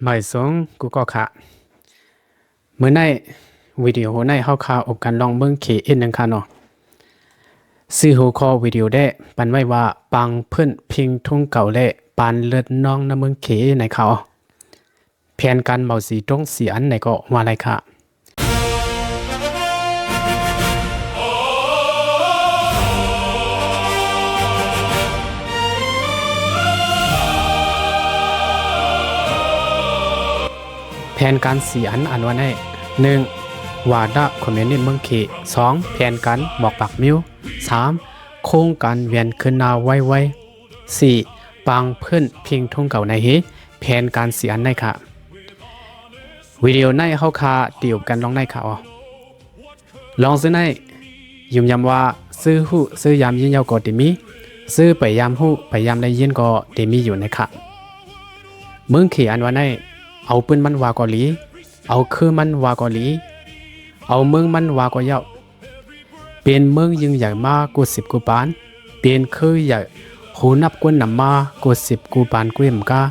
ມາຍສົງ ກູກໍຂະ ມື້ໃນ ວິດີໂອໃນເຮົາຄາອົບກັນລອງເມືອງເຂອີກໜຶ່ງຄະເນາະ. ຊື່ຫົວຂໍ້ວິດີໂອແດ່ປັນໄວ້ວ່າ ປາງເພື່ອນພິງທຸງເກົ່າ ແລະ ປານເລືອດນອງນຳເມືອງເຂໃນຄະ. ແຜນການເມົາສີຕົງສີ່ອັນໃນກໍວ່າໄດ້ຄະ. ແຜນການສີ່ອັນ ອັນວ່າໃນ ໜຶ່ງ ວາດະຄອມມິວນິດເມືອງເຂ, ສອງ ແຜນການໝອກປາກມິວ, ສາມ ໂຄງການວຽນຄືນນາໄວໆ, ສີ່ ປາງເພື່ອນພິງທຸງເກົ່າໃນເຮ. ແຜນການສີ່ອັນໃນຄະ. ວິດີໂອໃນເຮົາຄາຕິວກັນລອງໃນຄະ. ລອງຊື່ໃນ ຢືນຢັນວ່າຊື່ຮູ້ຊື່ຢາມຍິນເຍົາກໍເຕມີ, ຊື່ໄປຢາມຮູ້ໄປຢາມໄດ້ຍິນກໍເຕມີຢູ່ໃນຄະ. ເມືອງເຂອັນວ່າໃນ ເອົາປືນມັນວ່າກໍດີ, ເອົາຄືມັນວ່າກໍດີ, ເອົາເມືອງມັນວ່າກໍເຍົາ. ເປັນເມືອງຍິ່ງໃຫຍ່ມາກູ່ສິບກູ່ປານ, ເປັນຄືໃຫຍ່ ໂຫນັບກວນນຳມາກູ່ສິບກູ່ປານກູ່ເອັມກາ.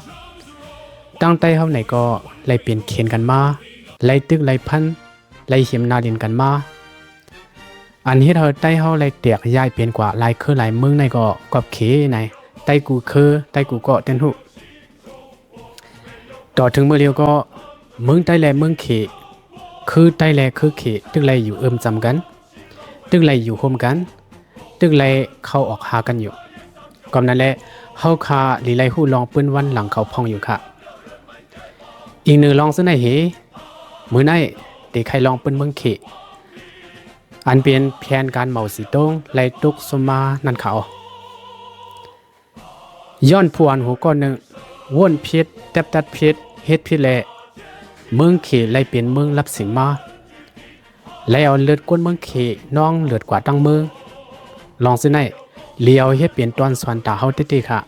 ຕັ້ງແຕ່ເຮົາໃນກໍໄລ່ເປັນເຂນກັນມາ, ໄລ່ຕຶກໄລ່ພັນ, ໄລ່ຫິມນາດິນກັນມາ. ອັນເຮັດໃຫ້ໄຕ້ເຮົາໄລ່ແຕກຍ້າຍເປັນກວ່າຫຼາຍຄືຫຼາຍເມືອງໃນກໍກອບເຂໃນ ໄຕ້ກູ່ຄື ໄຕ້ກູ່ກໍເຕັ້ນຮູ້. ຕໍ່ເຖິງມື້ລຽວກໍ ເມືອງໄຕ້ແລະເມືອງເຂ ຄືໄຕ້ແລະຄືເຂ ຕຶກໄລ່ຢູ່ເອີ່ມຈຳກັນ, ຕຶກໄລ່ຢູ່ໂຮມກັນ, ຕຶກໄລ່ເຂົ້າອອກຫາກັນຢູ່. ກອບນັ້ນແຫຼະ ເຮົາຄາລີໄລ່ຮູ້ລອງປືນວັນຫຼັງເຂົາພອງຢູ່ຄະ. ອີກໜຶ່ງລອງຊື່ໃນເຮ ມື້ໃນເຕໄຂລອງປືນເມືອງເຂ ອັນເປັນແຜນການເມົາສີຕົງໄລ່ຕົກຊຸມມານັ້ນຄະ. ຍ້ອນຜູ້ອ່ອນໂຫກ້ອນໜຶ່ງ ໂຫວ່ນຜິດ, ແຕັບຕັດຜິດ, ເຮັດຜິດແລະ ເມືອງເຂໄລ່ເປັນເມືອງລັບສິງມາ, ໄລ່ເອົາເລືອດຄົນເມືອງເຂນອງເລືອດກວ່າຕັ້ງເມືອງ. ລອງຊື່ໃນ ລຽວເຮັດເປັນຕອນສອນຕາເຮົາເຕໆຄະ.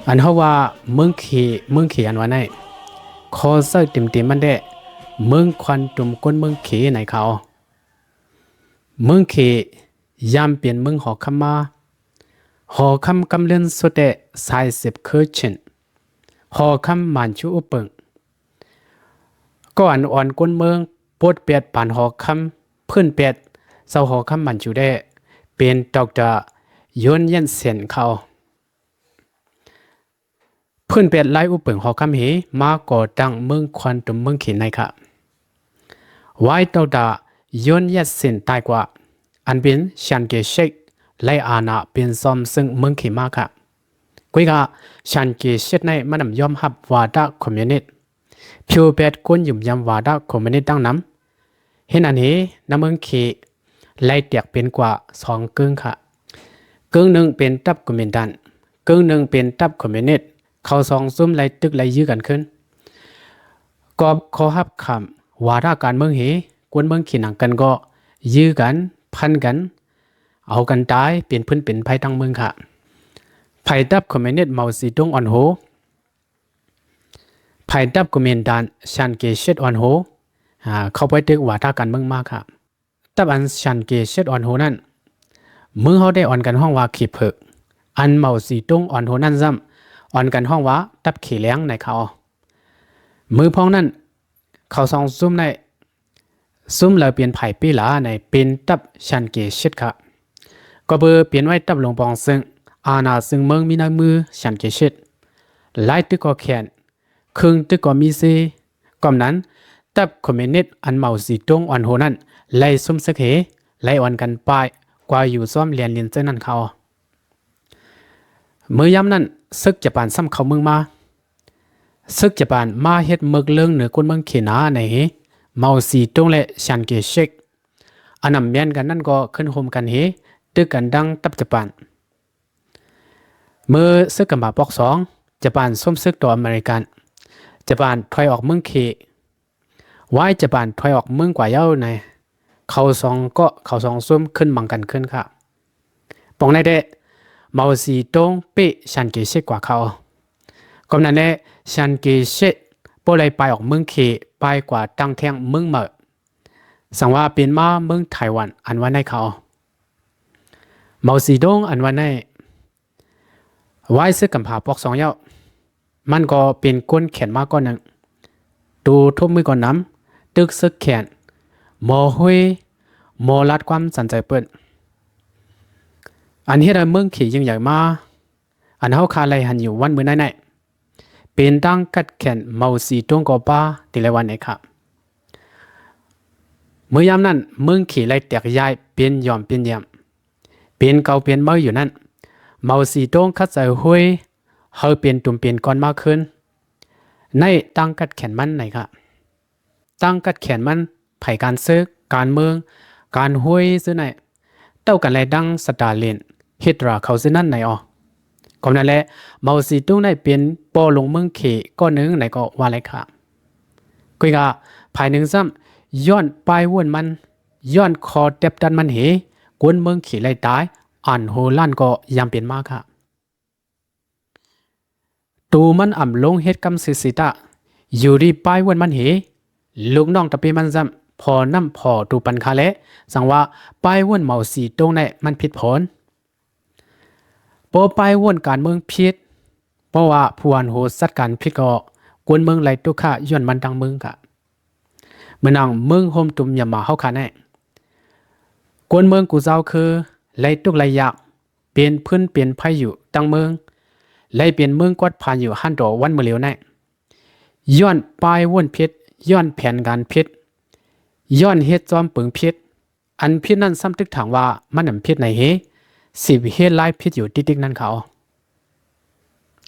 ອັນເຮົາວ່າເມືອງເຂ ເມືອງເຂອັນວ່າໃນ ຂໍໃຊ້ເຕັມໆມັນແດ່ ເມືອງຄວັນຕຸມຄົນເມືອງເຂໃນຄະ. ເມືອງເຂ ຍາມເປັນເມືອງຫໍຄຳມາ, ຫໍຄຳກຳເລີນສຸດແຕ່ສາຍສິບຄືເຊັ່ນ ຫໍຄຳໝານຊູອຸປຶງ. ກໍອັນອ່ອນກົນເມືອງປົດແປດປານຫໍຄຳ, ພື້ນແປດເຈົ້າຫໍຄຳໝານຊູແດ່ ເປັນດອກເຕີ ຢວນ ຢຽນເຊັນ ເຂົາ. ພື້ນແປດລາຍອຸປຶງຫໍຄຳເຮ ມາກໍ່ຕັ້ງເມືອງຄວັນຕຸມເມືອງເຂໃນຄະ. ວາຍດອກເຕີ ຢວນ ຢຽນເຊັນ ຕາຍກວ່າ ອັນເປັນ ຊຽນເກເຊັກ ໄລ່ອານາເປັນຊອມເຊິ່ງເມືອງເຂມາຄະ. ກຸ້ຍກະ ຊຽນເກເຊັກໃນມັນນຳຍອມຮັບວາດະຄອມມິວນິດ ຜິວແປດຄົນຢືນຢັນວາດະຄອມມິວນິດຕັ້ງນຳ. ເຮັດອັນເຮ ນຳເມືອງເຂ ໄລ່ແຕກເປັນກວ່າສອງເກິ່ງຄະ. ເກິ່ງໜຶ່ງເປັນຕັບຄອມມິນຕັນ, ເກິ່ງໜຶ່ງເປັນຕັບຄອມມິວນິດ. ເຂົາສອງຊຸມໄລ່ຕຶກໄລ່ຢື້ກັນຂຶ້ນ. ກອບຂໍຮັບຄຳ ວາດະການເມືອງເຮ ຄົນເມືອງເຂໜັງກັນກໍຢື້ກັນ, ຟັນກັນ, ເອົາກັນຕາຍ ເປັນພື້ນເປັນໄພທັງເມືອງຄະ. ໄພຕັບຄອມມິວນິດເມົາສີຕົງອ່ອນໂຫ ໄພຕັບຄອມມິນຕັນ ຊຽນເກເຊັກ ອ່ອນໂຫ ອາ ເຂົ້າໄປຕຶກວາດະການເມືອງມາຄະ. ຕັບອັນ ຊຽນເກເຊັກ ອ່ອນໂຫນັ້ນ ເມືອງເຮົາໄດ້ອ່ອນກັນຮ້ອງວ່າເຂເຜິກ, ອັນເມົາສີຕົງອ່ອນໂຫນັ້ນຊ້ຳ ອ່ອນກັນຮ້ອງວ່າຕັບເຂແລງໃນຄະ. ມື້ພ້ອງນັ້ນ ເຂົາສອງຊຸມໃນ ຊຸມລາວປ່ຽນໄພເປລາໃນເປັນຕັບ ຊຽນເກເຊັກ ຄະ. ກໍເບີປ່ຽນໄວ້ຕັບຫຼົງປອງເຊິ່ງ ອານາເຊິ່ງເມືອງມີໃນມື ຊຽນເກເຊັກ. ລາຍຕຶກກໍແຂນ ເຄິ່ງຕຶກກໍມີເຊ. ກອມນັ້ນ ຕັບຄອມມິວນິດອັນເມົາສີຕົງອ່ອນໂຫນັ້ນ ໄລ່ຊຸມເສິກເຮ ໄລ່ອ່ອນກັນປາຍກວ່າຢູ່ຊ້ອມແລນລິນເຈີນັ້ນເຂົາ. ເມື່ອຍາມນັ້ນ ເສິກຈະປານຊ້ຳເຂົ້າເມືອງມາ. ເສິກຈະປານມາເຮັດເມິກເລິງເໜືອກົ້ນເມືອງເຂນາໃນເຮ ເມົາສີຕົງ ແລະ ຊຽນເກເຊັກ. ອັນນຳແມ່ນກັນນັ້ນກໍຂຶ້ນໂຮມກັນເຮ ຕຶກກັນດັງຕັບຈະປານ. ເມື່ອເສິກກຳພາປອກສອງ ຈະປານສົມເສິກຕໍ່ອາເມລິກັນ, ຈະປານຖອຍອອກເມືອງເຂ. ວາຍຈະປານຖອຍອອກເມືອງກວ່າເຍົາໃນ ເຂົາສອງເກາະ ເຂົາສອງຊຸມຂຶ້ນບັງກັນຂຶ້ນຄະ. ປອງໃນແທ້ ເມົາສີຕົງເປ ຊຽນເກເຊັກກວ່າເຂົາ. ກອມນັ້ນແຫຼະ ຊຽນເກເຊັກບໍ່ໄດ້ປາຍອອກເມືອງເຂ ປາຍກວ່າຕັ້ງແທ່ງເມືອງເໝີ. ສັງວ່າເປັນມາເມືອງໄຕ້ຫວັນອັນວ່າໃນເຂົາ. ເມົາສີຕົງອັນວ່າໃນ ວາຍເສິກກຳພາປອກສອງເຍົາ ມັນກໍເປັນກົ້ນແຂນມາກ້ອນໜຶ່ງ, ຕູທົບມືກໍນຳ, ຕຶກເສິກແຂນ, ໝໍຫຸຍ, ໝໍລາດຄວາມສັນໃຈເປີດ. ອັນເຮັດໃຫ້ເມືອງເຂຍິ່ງໃຫຍ່ມາ, ອັນເຮົາຂ້າໄລ່ຫັນຢູ່ວັນມື້ໃນໃນ, ເປັນຕັ້ງກັດແຂນເມົາສີຕົງກໍປ້າ ຕິລະວັນເອກະ. ເມື່ອຍາມນັ້ນ ເມືອງເຂໄລ່ແຕກຍ້າຍເປັນຫຍ່ອມເປັນແຢມ, ເປັນເກົ່າເປັນເໝີຢູ່ນັ້ນ. ເມົາສີຕົງຂັດໃຈຫຸຍ ເຮົາເປັນຕຸ່ມເປັນກ້ອນມາຄືນ. ໃນຕັ້ງກັດແຂນມັນໃນກະ, ຕັ້ງກັດແຂນມັນ ໃຜການເສິກ, ການເມືອງ, ການຫຸຍຊື່ໃນ, ເຕົ້າກັນແລະດັ່ງສະຕາລິນ, ຮິດຕາເຂົາຊື່ນັ້ນໃນອອ. ກໍນັ້ນແຫຼະ, ເມົາສີຕົງໃນເປັນພໍ່ຫຼົງເມືອງເຂກ້ອນໜຶ່ງໃນກໍວ່າໄດ້ຄ່ະ. ກຸຍກະ, ຝ່າຍໜຶ່ງຊ້ຳ ຍ້ອນປ້າຍວົນມັນ, ຍ້ອນຂໍ້ແຕັບຕັນມັນເຫ, ກົ້ນເມືອງເຂໄລ່ຕາຍ ອັນໂຫລານກໍຍາມເປັນມາຄ່ະ. ຕູມັນອຳລົງເຮັດກຳຊື່ຊິຕະ, ຢູ່ດີປ້າຍວົນມັນເຫ, ລູກນ້ອງຕະເປມັນຊ້ຳ ພໍນ້ຳພໍຕູປັນຄາແລະ, ສັງວ່າປ້າຍວົນເມົາສີຕົງໃນມັນຜິດຜົນ. ພໍປ້າຍວົນການເມືອງຜິດ, ເພາະວ່າຜູ້ອັນໂຫຈັດການຜິດກໍ ກົ້ນເມືອງໄລ່ຕຸກຄະຍ້ອນມັນທັງເມືອງກະ. ເໝືອນໜັງເມືອງໂຮມຕຸມຢາມາເຮົາຄະແນ, ກົ້ນເມືອງກູເຈົ້າຄື ໄລ່ຕຸກໄລ່ຢາກ ເປັນພື້ນເປັນໄພຢູ່ຕັ້ງເມືອງ, ໄລ່ເປັນເມືອງກວດຜ່ານຢູ່ຫັ້ນຕໍ່ວັນມື້ຫຼຽວໃນ, ຍ້ອນປ້າຍວົນຜິດ, ຍ້ອນແຜນການຜິດ, ຍ້ອນເຮັດຈອມເປິງຜິດ. ອັນຜິດນັ້ນຊ້ຳຕຶກຖາມວ່າມັນນຳຜິດໃນເຫ, ສິບເຮັດລາຍຜິດຢູ່ຕິກໆນັ້ນເຂົາ.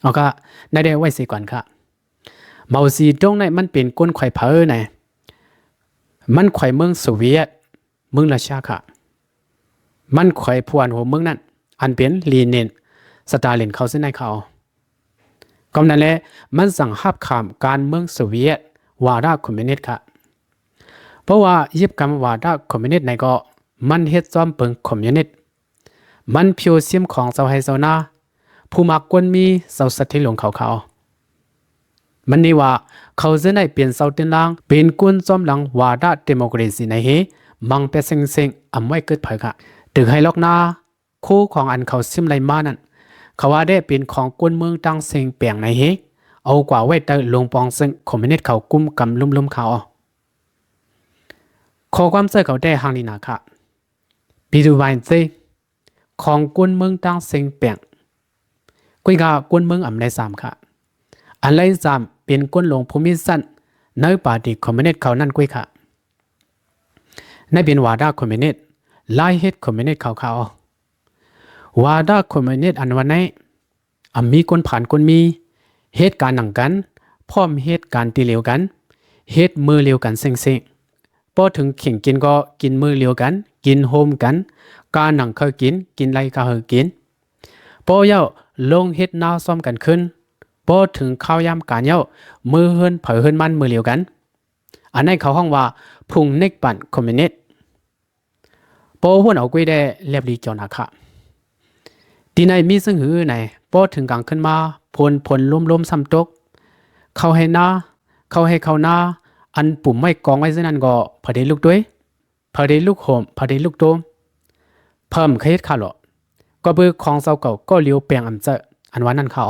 ເອົາກະ, ໃນໄດ້ໄວ້ເສຍກ່ອນກະ. ເມົາສີຕົງໃນມັນເປັນກົ້ນຂວາຍເຜີໃນ, ມັນຂວາຍເມືອງໂຊວຽດ, ເມືອງຣັດເຊຍກະ, ມັນຂວາຍຜູ້ອັນໂຫເມືອງນັ້ນ ອັນເປັນລີນິນ, ສະຕາລິນເຂົາຊື່ໃນເຂົາ. ກໍນັ້ນແຫຼະ, ມັນສັ່ງຮັບຂາມການເມືອງໂຊວຽດ, ວາດະຄອມມິວນິດກະ. ເພາະວ່າຫຍິບກຳວາດະຄອມມິວນິດໃນກໍ, ມັນເຮັດຈອມເປິງຄອມມິວນິດ. ມັນຜິວຊິມຂອງຊາວໄຮ່ຊາວນາ, ຜູ້ມັກກວນມີ, ຊາວສະເທດຫຼວງເຂົາເຂົາ. ມັນນີ້ວ່າ ເຂົາເຈົ້າໃນເປັນຊາວເຕີນລ່າງ, ເປັນກົ້ນຈອມຫຼັງວາດະເດໂມຄຣາຊີໃນເຮ, ມັງແປເຊັງໆ ອຳໄວ້ເກີດເຜີກະ. ຕຶກໄຮ່ລອກນາ, ໂຄຂອງອັນເຂົາຊຶມໄລ່ມານັ້ນ, ເຂົາວ່າແດ່ເປັນຂອງກົ້ນເມືອງຕ່າງເຊັງແປງໃນເຮ, ເອົາກວ່າໄວ້ໃຕ້ລົງປອງເຊິ່ງຄອມມິວນິດເຂົາກຸມກຳລຸ່ມໆເຂົາ. ຂໍ້ຄວາມເຈີເຂົາແດ່ຮັ່ງນີ້ນາຄະ. ປີດູໄວເຕ ຂອງກົ້ນເມືອງຕ່າງເຊັງແປງ. ກຸຍກະກົ້ນເມືອງອຳໄລສາມຄະ. ອຳໄລສາມເປັນກົ້ນຫຼວງພູມິສັນໃນປາຕີຄອມມິວນິດເຂົານັ້ນກຸຍຄະ. ໃນເປັນວາດະຄອມມິວນິດ, ລາຍເຮັດຄອມມິວນິດເຂົາຄະ. ວາດະຄອມມິວນິດອັນວ່າໃນ ອຳມີກົ້ນຜານກົ້ນມີ, ເຮັດການນຳກັນ, ພ້ອມເຮັດການຕີຫຼຽວກັນ, ເຮັດມື້ລຽວກັນເຊັງໆ. ພໍເຖິງເຄັ່ງກິນກໍກິນມື້ລຽວກັນ, ກິນໂຮມກັນ, ກາໜັງເຂົ້າກິນ, ກິນໄລ່ກະເຮີກິນ. ພໍເຍົາລົງເຮັດນາຊ້ອມກັນຂຶ້ນ. ພໍເຖິງຄາວຍາມການເຍົາ, ມື້ເຮືອນໃຜເຮືອນມັນມື້ລຽວກັນ. ອັນນັ້ນເຂົາຮ້ອງວ່າ ພຸງນິກບັນຄອມມິວນິດ. ປໍວົນເອົາກຸຍແດ່ແລບລີຈອນອາຄະ. ຕີໃນມີເຊິ່ງຫືໃນ, ພໍເຖິງກາງຄືນມາ, ຝົນຝົນລົມລົມຊ້ຳຕົກ. ເຂົ້າໄຮ່ນາ, ເຂົ້າໄຮ່ເຂົ້ານາ, ອັນປຸມໄວ້ກອງໄວ້ເຊິ່ງນັ້ນກໍ ພະເດລຸກດ້ວຍ, ພະເດລຸກໂຮມ, ພະເດລຸກໂຕມ. ເພີ່ມເຂົາເຮັດຄາຫຼໍ, ກໍເບີຂອງເຈົ້າເກົ່າກໍຫຼຽວແປງອຳເຈີ, ອັນວ່ານັ້ນຄະ.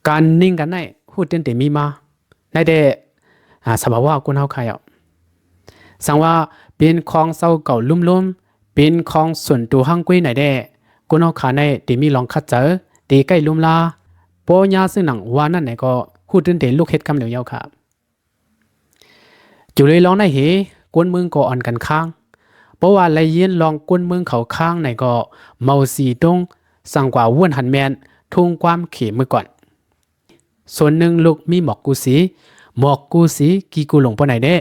ການນິງກັນໃນ ຮູ້ຕື່ນແຕ່ມີມາ, ໃນແຕ່ ອາ ສະພາວະຄົນເຮົາຄະເອົາ. ສັງວ່າເປັນຂອງເຈົ້າເກົ່າລຸ່ມໆ, ເປັນຂອງສ່ວນໂຕຮັ່ງກຸຍໃນແດ່, ຄົນເຮົາຄະໃນແຕ່ມີລອງຂັດໃຈ, ແຕ່ໃກ້ລຸ່ມລາ. ປໍຍາເຊິ່ງໜັງວ່ານັ້ນໃນກໍ ຮູ້ຕື່ນແຕ່ລຸກເຮັດກຳເລີຍເຍົາຄະ. ຈຸເລີຍລອງໃນເຮ, ຄົນເມືອງກໍອ່ອນກັນຄ້າງ. ເພາະວ່າໄດ້ຍິນລອງຄົນເມືອງເຂົາຄ້າງໃນກໍ ເມົາສີຕົງ, ສັງກວ່າວົນຫັ້ນແມ່ນ ທຸງຄວາມເຂມື້ກ່ອນ. ສ່ວນໜຶ່ງລຸກມີໝອກກູສີ, ໝອກກູສີກີ່ກູຫຼົງປານໃດແດ່,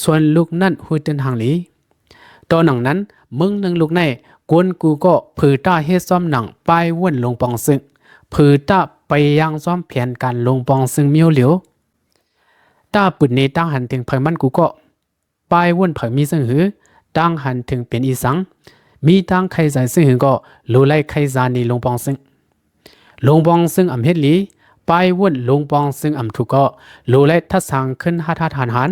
ສ່ວນລຸກນັ້ນຮູ້ຕື່ນຮັ່ງຫຼີ. ຕໍ່ໜັງນັ້ນ, ເມືອງໜຶ່ງລຸກໃນ, ກົນກູກໍ ເຜີຕາເຮັດຊອມໜັງປ້າຍວົນລົງປອງເຊິ່ງ, ເຜີຕາໄປຢ່າງຊອມແຜນການລົງປອງເຊິ່ງມີໂອຫຼຽວ. ຕາປຶດເນຕັ້ງຫັນເຖິງໃຜມັນກູກໍ, ປ້າຍວົນໃຜມີເຊິ່ງຫື, ຕັ້ງຫັນເຖິງເປັນອີ່ສັງ, ມີຕັ້ງໄຄໃຈເຊິ່ງຫືກໍ ໂລໄລໄຄຈານີລົງປອງເຊິ່ງ. ລົງປອງເຊິ່ງອຳເຮັດຫຼີ, ປ້າຍວົນລົງປອງເຊິ່ງອຳທຸກກໍ ໂລໄລທັດສັງຂຶ້ນຮັດຮັດຫານຫານ.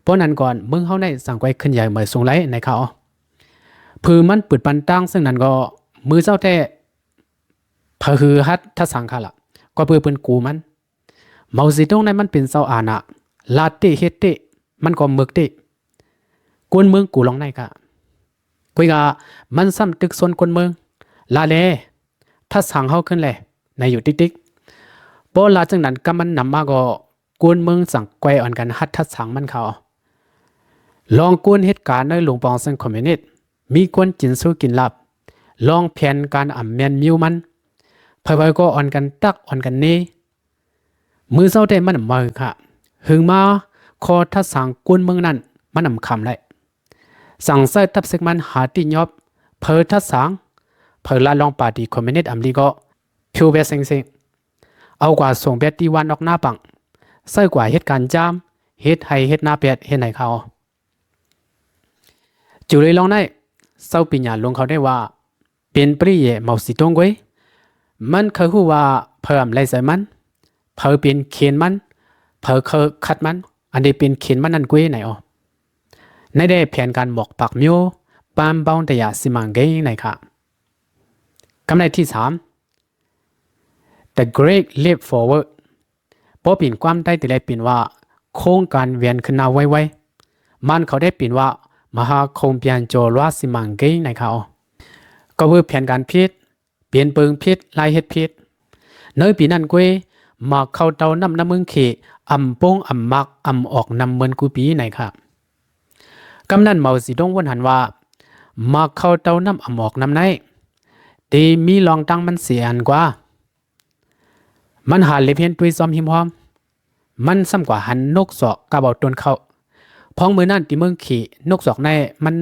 ເພາະນັ້ນກ່ອນ ເມືອງເຮົາໃນສັງໄກວຂຶ້ນໃຫຍ່ເໝີສູງໄລໃນຄະ. ເຜີມັນປຶດປັນຕັ້ງເຊິ່ງນັ້ນກໍ ມື້ເຊົ້າແທ້ ພະຮືຮັດທັດສັງຄະລະ, ກໍເພື່ອເພິ່ນໂກມັນ. ເມົາສີຕົງນັ້ນມັນເປັນເຈົ້າອານາ, ລາດເຕະເຮັດເຕະ, ມັນກໍເໝິກເຕະ. ກວນເມືອງໂກລອງໄດ້ກະ, ກຸຍກະມັນຊ້ຳຕຶກຊົນກວນເມືອງ, ລາແລ ທັດສາງເຮົາຂຶ້ນແລ ໃນຢູ່ຕິກໆ. ບໍ່ລາຈັ່ງນັ້ນກຳມັນນຳມາກໍ ກວນເມືອງຈັ່ງໄກວອອນກັນຮັດທັດສາງມັນເຂົາ. ລອງກວນເຮັດການໃນຫຼວງປອງເຊິ່ງຄອມມິວນິດ, ມີກວນກິນຊູກິນລາບ, ລອງແຜນການອຳແມ່ນມິວມັນ, ໃຜໆກໍອອນກັນຕັກອອນກັນເນ. ມື້ເຊົ້າແຕ່ມັນອຳມາຫຶງຄະ, ຫຶງມາ ຂໍ້ທັດສາງກວນເມືອງນັ້ນມັນອຳຄຳໄດ້. ສັ່ງໃຊ້ທັບເສັກມັນຫາຕິຍອບ, ເຜີທັດສາງ, ເຜີລາດລອງປາຕີຄອມມິວນິດອຳລີກໍ ຜິວແບດເຊັງໆ. ເອົາກວ່າສົ່ງແບດທີ່ວານອອກໜ້າປັງ, ໃຊ້ກວ່າເຮັດການຢາມ, ເຮັດໄຮ່ເຮັດນາແປດເຮັດໃຫ້ເຂົາ. ຈູເລີຍລອງໄດ້ ເຈົ້າປີຍາຫຼວງເຂົາໄດ້ວ່າ ເປັນປະລິເຢເມົາສີຕົງເວີຍ. ມັນເຄີຍຮູ້ວ່າເຜີອຳໄລໃສ່ມັນ, ເຜີເປັນເຂນມັນ, ເຜີເຄີຍຂັດມັນ, ອັນທີ່ເປັນເຂນມັນນັ້ນເວີຍໃນອອ. ໃນແດ່ແຜນການໝອກປາກມິວ ປາມເບົາຕະຢາຊິມັງເກໃນຄະ. ກຳໄລທີສາມ The Great Leap Forward ບໍ່ເປັນຄວາມໄດ້ທີ່ໄດ້ເປັນວ່າ ໂຄງການແຫວນຂຶ້ນໜ້າໄວໆ. ມັນເຂົາໄດ້ເປັນວ່າ ມະຫາຄົງປຽນໂຈລວາຊິມັງເກໃນເຂົາ. ກໍຄືແຜນການຜິດ, ເປັນເປີງຜິດ, ລາຍເຮັດຜິດ. ໃນປີນັ້ນເກວຍ ໝາກເຂົ້າເຕົ້ານ້ຳນຳເມືອງເຂ ອຳປົງອຳໝາກອຳອອກນຳເມີນກູປີໃນຄະ. ກຳນັ້ນເມົາສີຕົງວົນຫັນວ່າ ໝາກເຂົ້າເຕົ້ານ້ຳອຳອອກນຳໃນ ທີ່ມີລອງຕັ້ງມັນເສຍອັນກວ່າ ມັນຫາເລັບເຫັນຕຸ້ຍຊອມຫິມຮອມ, ມັນຊ້ຳກວ່າຫັນນົກສອກກັບເອົາຕົ້ນເຂົ້າ. ພ້ອງມື້ນັ້ນທີ່ເມືອງເຂ ນົກສອກໃນມັນ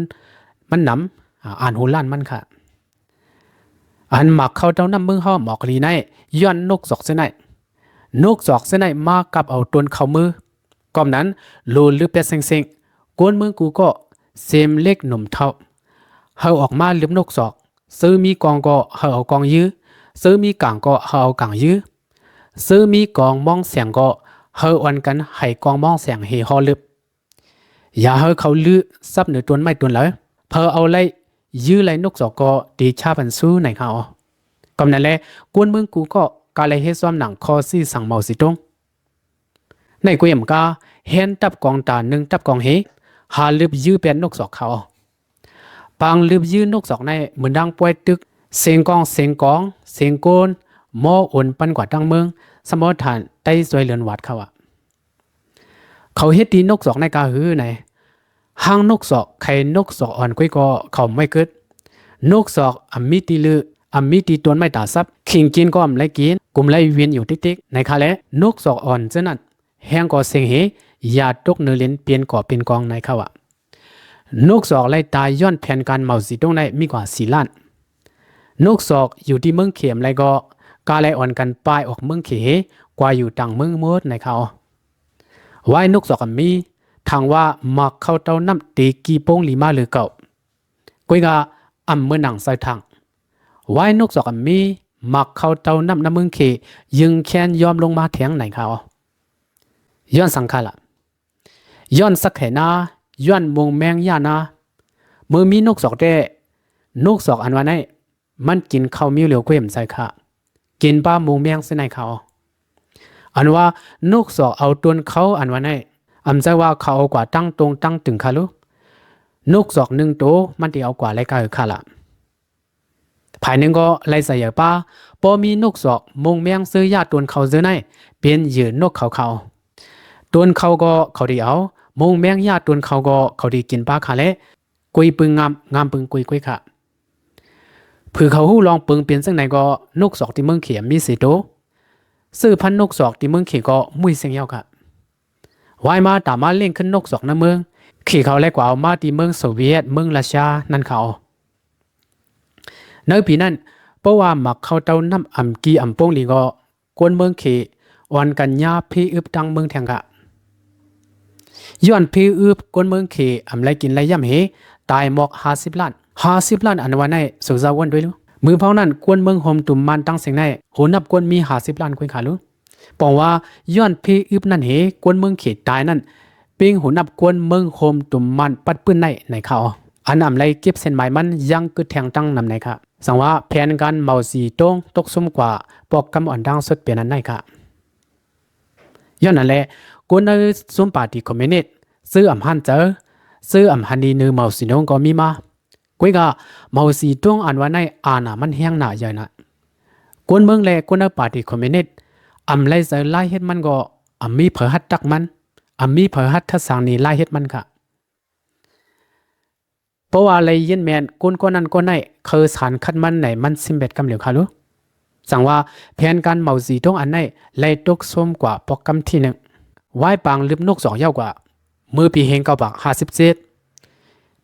ມັນນຳ ອາ ອ່ານຫູລ້ານມັນຄະ. ອັນໝາກເຂົ້າເຕົ້ານ້ຳເມືອງເຮົາອຳອອກລີໃນ ຍ້ອນນົກສອກເສຍໃນ. ນົກສອກເສຍໃນມາກັບເອົາຕົ້ນເຂົ້າມື້. ກອບນັ້ນ ໂລລືບແປດເຊັງໆ, ກວນເມືອງກູກໍເຊັມເລັກໜຸ່ມເທົ້າ ເຮົາອອກມາລືບນົກສອກ. ເຊີມີກອງກໍເຮົາເອົາກອງຢື້, ເຊີມີກາງກໍເຮົາເອົາກາງຢື້, ເຊີມີກອງມອງແສງກໍເຮົາອ່ອນກັນໃຫ້ກອງມອງແສງເຮຫໍລືບ. ຢ່າໃຫ້ເຂົາລືຊັບເໜືອຕົ້ນໄມ້ຕົ້ນເຫຼີ, ເພີເອົາໄລ່ຢື້ໄລ່ນົກສອກກໍຕີຊາພັນຊູໃນເຮົາ. ກຳນັ້ນແລ ກວນເມືອງກູກໍກະໄລ່ເຮັດຊ້ອມໜັງຂໍ້ຊີ້ສັ່ງເມົາສີຕົງ. ໃນກຸຍອຳກາ ແຮ່ນຕັບກອງຕາໜຶ່ງຕັບກອງເຮ ຫາລືບຢື້ແປດນົກສອກເຂົາ. ປາງລືບຢື້ນົກສອກໃນ ເໝືອນດັ່ງປ່ອຍຕຶກ ເສງກອງ ເສງກອງ ເສງໂກນ ມໍໂອນປັນກວ່າຕັ້ງເມືອງ ສະໝໍທ່ານໄຕ້ຊ່ວຍເລື່ອນວັດເຂົາອະ. ເຂົາເຮັດຕີນົກສອກໃນກາຫືໃນ ຫ້າງນົກສອກ ໄຂ່ນົກສອກອ່ອນກຸ້ຍກໍເຂົາໄມ່ເກີດ. ນົກສອກອຳມີຕີລື ອຳມີຕີໂຕນໄມ້ຕາສັບ ຂິງກິນກໍອຳໄລກິນ ກຸມໄລວຽນຢູ່ຕິກໆ ໃນຄະແລ. ນົກສອກອ່ອນເຊັ່ນນັ້ນ ແຮ່ງກໍເສັງເຮ ຢ່າຕົກເນີເລັນ ປ່ຽນກໍເປັນກອງໃນຄະວະ. ນົກສອກໄລ່ຕາຍຍ້ອນແຜນການເມົາສີຕົງໃນມີກວ່າສີ່ລ້ານ. ນົກສອກຢູ່ທີ່ເມືອງເຂມໄລກໍ ກາໄລອ່ອນກັນປາຍອອກເມືອງເຂເຮ ກວ່າຢູ່ຕ່າງເມືອງໝົດໃນຄະ. ວາຍນົກສອກອຳມີ ຖັງວ່າໝາກເຂົ້າເຕົ້ານ້ຳເຕກີ່ໂປ່ງລີມາເຫຼືອເກົ່າ. ກຸ້ຍກະອຳເມີນາງໃສ່ຖັງ. ວາຍນົກສອກອຳມີ ໝາກເຂົ້າເຕົ້ານ້ຳນຳເມືອງເຂ ຍຶງແຄ້ນຍອມລົງມາແທງໃນຄະ. ຍ້ອນສັງຄະລະ ຍ້ອນສັກໄຂນາ ຍ້ອນມົງແມງຢ່ານາ. ເມື່ອມີນົກສອກແຕ່ ນົກສອກອັນວ່າໃນ ມັນກິນເຂົ້າມີວຫຼຽວກ້ວຍອຳໃຈຄະ ກິນປາມົງແມງເສຍໃນເຂົາ. ອັນວ່ານົກສອກເອົາໂຕນເຂົາອັນວ່າໃນ ອຳໃຈວ່າເຂົາເອົາກວ່າຕັ້ງຕົງຕັ້ງຕຶງຄະລູ. ນົກສອກໜຶ່ງໂຕ ມັນຕິເອົາກວ່າໄລກາເອີຄະລະ. ພາຍໜຶ່ງກໍໄລສະເຫຍີປາ ບໍ່ມີນົກສອກ ມົງແມງເສື້ອຢາໂຕນເຂົາເສື້ອໃນ ເປັນເຫຍື່ອນົກເຂົາເຂົາ. ໂຕນເຂົາກໍເຂົາດີເອົາ ມົງແມງຢາໂຕນເຂົາກໍເຂົາດີກິນປາຄະແລ. ກຸຍປຶງງາມ ງາມປຶງກຸຍກຸຍຄະ. ຜືເຂົາຮູ້ລອງເປິງເປັນຈັ່ງໃດກໍ ນົກສອກທີ່ເມືອງເຂມມີເສໂຕ. ຊື່ພັນນົກສອກທີ່ເມືອງເຂກໍມຸ້ຍເສັງຍາວຄະ. ວາຍມາຕາມມາເລັ່ງຂຶ້ນນົກສອກໃນເມືອງເຂເຂົາ ແລະ ກວ່າເອົາມາທີ່ເມືອງໂຊວຽດ ເມືອງຣັດເຊຍນັ້ນເຂົາ. ໃນປີນັ້ນ ເພາະວ່າໝາກເຂົ້າເຕົ້ານ້ຳອຳກີ່ອຳໂປ່ງລີກໍ ຄົນເມືອງເຂອ່ອນກັນຫຍ້າພີອຶບຕັ້ງເມືອງແທງກະ. ຍ້ອນພີອຶບຄົນເມືອງເຂອຳໄລກິນໄລຢໍ້າເຮ ຕາຍໝອກຫ້າສິບລ້ານ. ຫ້າສິບລ້ານອັນວ່າໃນ ເຊີເຈົ້າເອີ້ນດ້ວຍລູ. ມື້ພາວນັ້ນ ຄົນເມືອງໂຮມຕຸມມານຕັ້ງເສັງໃນ ໂຫນັບຄົນມີຫ້າສິບລ້ານກຸ້ຍຄະລູ. ປອງວ່າຍ້ອນພີອຶບນັ້ນເຮ ຄົນເມືອງເຂຕາຍນັ້ນ ເປັງໂຫນັບກວນເມືອງໂຮມຕຸມມານປັດປືນໄດ້ໃນຄະ. ອັນອຳໄລເກັບເສັ້ນໝາຍມັນຍັງກຶດແທງຕັ້ງນຳໃນຄະ. ສັງວ່າແຜນການເມົາສີຕົງຕົກຊຸມກວ່າ ໂປຣແກຣມອັນດັງສຸດເປັນອັນໃນຄະ. ຍ້ອນນັ້ນແຫຼະ ຄົນໃນຊຸມປາຕີຄອມມິວນິດ ຊື່ອຳຫັນເຈີ ຊື່ອຳຫັນດີໜຶ່ງເມົາສີຕົງກໍມີມາ. ກວຍກະເມົາສີຕົງອັນວ່າໃນ ອານາມັນແຮງໜາໃຫຍ່ນະ. ຄົນເມືອງແລະຄົນໃນປາຕີຄອມມິວນິດ ອຳໄລເຈີລາຍເຮັດມັນກໍ ອຳມີເຜີຮັດຕັກມັນ ອຳມີເຜີຮັດທັດສັງນີລາຍເຮັດມັນຄະ. ເພາະວ່າໄລຍຽນແມ່ນ ຄົນກໍນັ້ນກໍໃນ ເຄີສານຄັດມັນໃນມັນຊິມແບດກຳຫຼຽວຄາລຸ. ສັງວ່າແຜນການເມົາສີຕົງອັນໃນ ໄລຕົກຊຸມກວ່າໂປຣແກຣມທີໜຶ່ງ ວາຍປາງລຶບນົກສອງເຍົາກວ່າ ເມື່ອປີເຮງເກົ້າປາກຫ້າສິບເຈັດ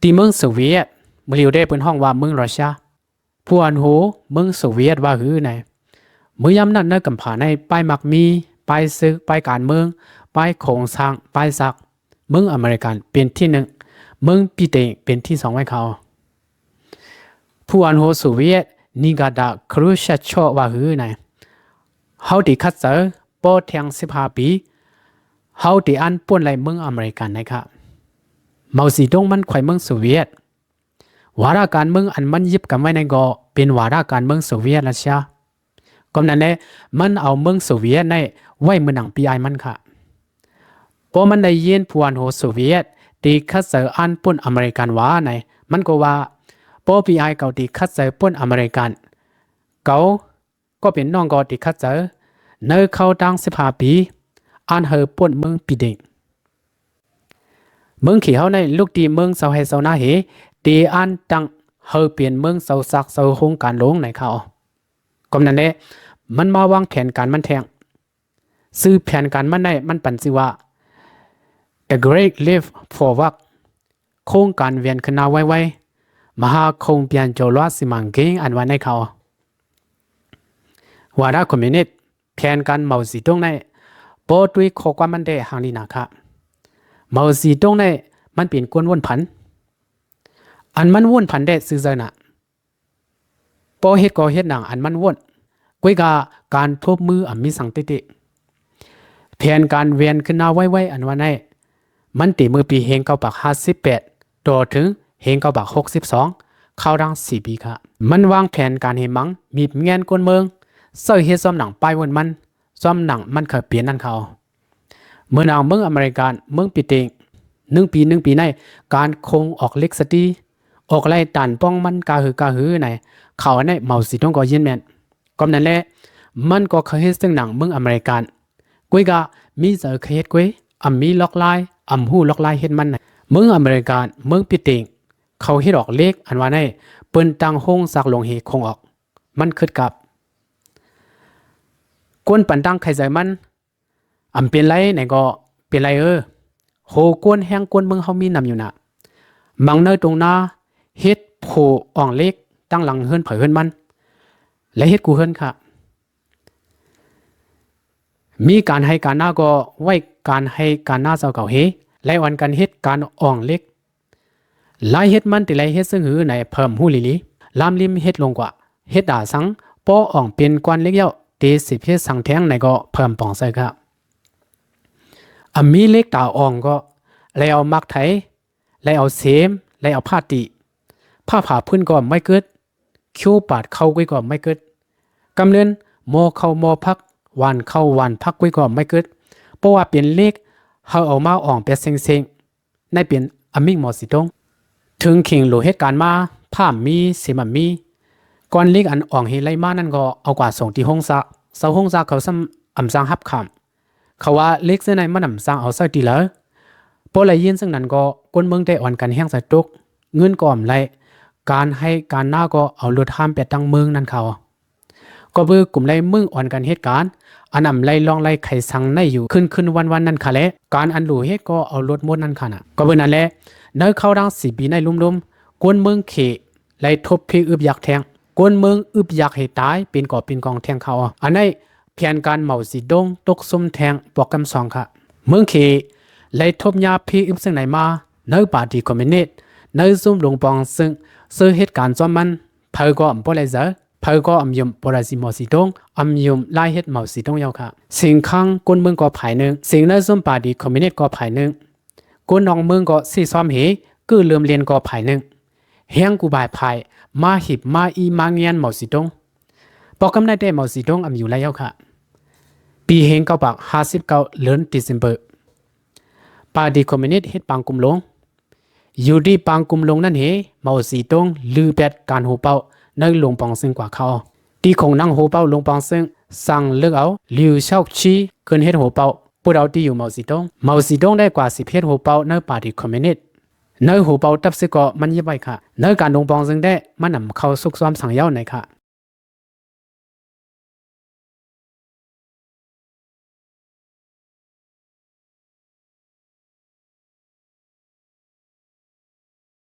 ທີ່ເມືອງໂຊວຽດ ມື້ລຽວແດ່ເພິ່ນຮ້ອງວ່າເມືອງຣັດເຊຍ ຜູ້ອັນໂຫເມືອງໂຊວຽດວ່າຄືໃນ ເມື່ອຍາມນັ້ນໃນກຳຜາໃນ ປ້າຍມັກມີ ປ້າຍເສິກ ປ້າຍການເມືອງ ປ້າຍໂຄງສ້າງ ປ້າຍສັກ ເມືອງອາເມລິກັນເປັນທີໜຶ່ງ ເມືອງບຣິເຕັນເປັນທີສອງໄວ້ເຂົາ. ຜູ້ອັນໂຫໂຊວຽດ ນີກາດາ ຄຣູຊແຊັດໂຊ ວ່າຄືໃນ ເຮົາໄດ້ຂັດໃຈ ບໍ່ແທງສິບຫ້າປີ ເຮົາໄດ້ອັນປົນໄລເມືອງອາເມລິກັນໃນຄະ. ເມົາສີຕົງມັນໄຂວ່າເມືອງໂຊວຽດ ວາລະການເມືອງອັນມັນຍຶບກຳໄວ້ນັ້ນກໍເປັນວາລະການເມືອງໂຊວຽດຣັດເຊຍ. ກໍນັ້ນແຫຼະ ມັນເອົາເມືອງໂຊວຽດໃນໄວ້ເໝືອນໜັງພີ່ອ້າຍມັນຄະ. ເພາະມັນໄດ້ຍິນຜູ້ອັນໂຫໂຊວຽດ ໄດ້ຂັດໃຈອັນປົນອາເມລິກັນວ່າໃນ ມັນກໍວ່າ ເພາະພີ່ອ້າຍເຂົາໄດ້ຂັດໃຈປົນອາເມລິກັນ ເຂົາ ກໍເປັນນ້ອງກໍຕິດຂັດໃຈ ໃນເຂົ້າຕັ້ງສິບຫ້າປີ ອັນເຮົາປົນເມືອງປີເດັງ ເມືອງເຂເຮົາໃນ ລຸກຕີເມືອງຊາວໄຮ່ຊາວນາເຮ ຕີອັນຕັ້ງເຮົາເປັນເມືອງຊາວສັກຊາວໂຮງການຫຼວງໃນເຂົາ. ກໍນັ້ນແຫຼະ ມັນມາວາງແຜນການມັນແທ້ງ ຊື່ແຜນການມັນໃນ ມັນປັນຊື່ວ່າ The Great Leap Forward ໂຄງການແຫວນຂຶ້ນໜ້າໄວໆ ມະຫາໂຄງການໂຈລະສີມັງເກງ ອັນວ່າໃນເຂົາ. ວາລະຄອມມິວນິດ ແຜນການເມົາສີຕົງໃນ ບໍ່ຕຸ້ຍຂໍ້ຄວາມມັນແດ່ຫາງດີນາຄະ. ເມົາສີຕົງໃນ ມັນເປັນຄົນວົນຜັນ ອັນມັນວົນຜັນແດ່ຊື່ເຈົ້ານະ. ບໍ່ເຮັດກໍເຮັດໜັງອັນມັນວົນ ກວຍກາການທົບມືອຳມີສັງຕິຕິ. ແຜນການແຫວນຂຶ້ນໜ້າໄວໆ ອັນວ່າໃນ ມັນເຕັມເມື່ອປີເຮງເກົ້າປາກຫ້າສິບແປດ ຕໍ່ເຖິງເຮງເກົ້າປາກຫົກສິບສອງ ຄາວດັງສີ່ປີຄະ. ມັນວາງແຜນການເຮມັງ ມີບແງນກົນເມືອງ ເຊິ່ງເຮັດຊອມໜັງປ້າຍວົນມັນ ຊອມໜັງມັນເຄີຍເປັນນັ້ນເຂົາ. ເມືອນາງເມືອງອາເມລິກັນ ເມືອງປີເຕັງ ໜຶ່ງປີ ໜຶ່ງປີໃນ ການຄົງອອກເຫຼັກສະຕີ ອອກໄລ່ຕານປ້ອງມັນກາຫືກາຫືໃນ ເຂົາໃນເມົາສີຕົງກໍຍຽນແມ່ນ. ກໍນັ້ນແຫຼະ ມັນກໍເຄີຍເຮັດເຊິ່ງໜັງເມືອງອາເມລິກັນ ກວຍກາມີເຈີເຄີຍເຮັດກວຍ ອຳມີລອກລາຍ ອຳຮູ້ລອກລາຍເຮັດມັນໃນ ເມືອງອາເມລິກັນ ເມືອງປີເຕັງ ເຂົາເຮັດອອກເຫຼັກ ອັນວ່າໃນ ເປັນຕັ້ງໂຮງຈັກໂລງເຮຄົງອອກ ມັນຄຶດກັບ ກົນປັນຕັ້ງໄຂໃຈມັນ ອຳເປັນໄລໃນກໍເປັນໄລເອີ ໂຫກົນແຮງກົນເມືອງເຮົາມີນຳຢູ່ນະ. ມັງເນີຕົງນາ ເຮັດໂພອອງເຫຼັກ ຕັ້ງຫຼັງເຮືອນໃຜເຮືອນມັນ ແລະເຮັດກູເຮືອນຄະ. ມີການໄຮ່ການນາກໍໄວ້ການໄຮ່ການນາເຈົ້າເກົ່າເຮ ແລະອອນກັນເຮັດການອອງເຫຼັກ. ລາຍເຮັດມັນຕິໄລເຮັດເຊິ່ງຫືໃນເພີ່ມຮູ້ລີລີ ລາມລິມເຮັດລົງກວ່າ ເຮັດດາສັງ ປໍອອງເປັນກ້ອນເຫຼັກເຍົາ ເຕສິບເຮັດສັງແທງໃນກໍເພີ່ມປ່ອງໃສ່ກະ ອຳມີເຫຼັກຕາອອງກໍ ໄລເອົາໝາກໄຖ ໄລເອົາເສມ ໄລເອົາຜ້າຕີ ຜ້າຜາພື້ນກໍໄມ້ເກີດ ຄິວປາດເຂົ້າກຸ້ຍກໍໄມ້ເກີດ ກຳເນີນໝໍ້ເຂົ້າໝໍ້ຜັກ ຫວານເຂົ້າຫວານຜັກກຸ້ຍກໍໄມ້ເກີດ ເພາະວ່າເປັນເຫຼັກ ເຮົາເອົາມາອອງແປດເຊັງໆ ໃນເປັນອາມິງໝໍສີຕົງ ເຖິງເຄັ່ງໂຫຼເຮັດການມາ ຜ້າມີ ເສມມີ ກ້ອນເຫຼັກອັນອອງເຮໄລມານັ້ນກໍເອົາກວ່າສົ່ງທີ່ໂຮງຊາ ຊາວໂຮງຊາເຂົາຊ້ຳອຳຊ່າງຮັບຂາມ ເຂົາວ່າເຫຼັກເຊັ່ນໃນມັນອຳຊ່າງເອົາໃຊ້ທີ່ເລີ ພໍໄດ້ຍິນເຊິ່ງນັ້ນກໍຄົນເມືອງໄດ້ອອນກັນແຮງໃຈຕົກ ເງິນກໍອຳໄລ ການໄຮ່ການນາກໍເອົາລົດຫ້າມແປດຕັ້ງເມືອງນັ້ນເຂົາ ກໍເບີກຸ່ມໄລເມືອງອອນກັນເຮັດການ ອັນອຳໄລລອງໄລໄຂສັງໃນຢູ່ຄືນໆວັນໆນັ້ນຄະແລະ ການອັນຫຼູເຮັດກໍເອົາລົດໝົດນັ້ນຄະນະ ກໍເບີນັ້ນແລະ ໃນເຂົ້າດັ່ງສີ່ປີໃນລຸ່ມໆ ຄົນເມືອງເຂໄລທົບເພອຶບຢາກແທງ ຄົນເມືອງອຶບຢາກໃຫ້ຕາຍເປັນກອບເປັນກອງແທງເຂົາ ອັນໃນແຜນການເມົາສີດົງຕົກຊຸມແທງປອກກຳສອງຄະ ເມືອງເຂໄລທົບຍາເພອຶບເຊິ່ງໃນມາ ໃນປາຕີຄອມມິວນິດ ໃນຊຸມລຸງປອງເຊິ່ງເຊີເຮັດການຈອມມັນ ໃຜກໍອຳບໍ່ໄດ້ໃຈ ໃຜກໍອຳຍົມບໍ່ໄດ້ຊິເມົາສີດົງ ອຳຍົມລາຍເຮັດເມົາສີດົງເຍົາຄະ ເສັງຄັງຄົນເມືອງກໍຝ່າຍໜຶ່ງ ເສັງໃນຊຸມປາຕີຄອມມິວນິດກໍຝ່າຍໜຶ່ງ ຄົນນອກເມືອງກໍຊິຊອມເຮ ຄືເລີ່ມເລນກໍຝ່າຍໜຶ່ງ ແຮງກູບາຍພາຍ ມາຫີບ ມາອີ ມາງຽນເໝົາສີຕົງ. ປອກກຳນັ້ນແຕ່ເໝົາສີຕົງອຳຢູ່ລະຍອວຂະ. ປີໜຶ່ງເກົ້າຫ້າເກົ້າ ເດືອນ December ປາຕີຄອມມິວນິດເຮັດປາງກຸມລົງ. ຢູ່ທີ່ປາງກຸມລົງນັ້ນເຫ ເໝົາສີຕົງລືແປດການໂຫເປົາໃນຫຼົງປອງເຊິ່ງກວ່າເຂົາ. ທີ່ຂົງນັ່ງໂຫເປົາຫຼົງປອງເຊິ່ງ ສັ່ງເລືອກເອົາ ລິວ ຊາວຊີ ຂຶ້ນເຮັດໂຫເປົາ ຜູ້ເອົາທີ່ຢູ່ເໝົາສີຕົງ. ເໝົາສີຕົງໄດ້ກວ່າສິບເຮັດໂຫເປົາໃນປາຕີຄອມມິວນິດ. ໃນໂຫເປົາຕັບຊຶກກໍມັນຫຍິບໄວ້ຂະ. ໃນການຫຼົງປອງເຊິ່ງແດ່ ມັນນຳເຂົ້າຊຸກຊ້ອມສັງເຍົາໃນຂະ.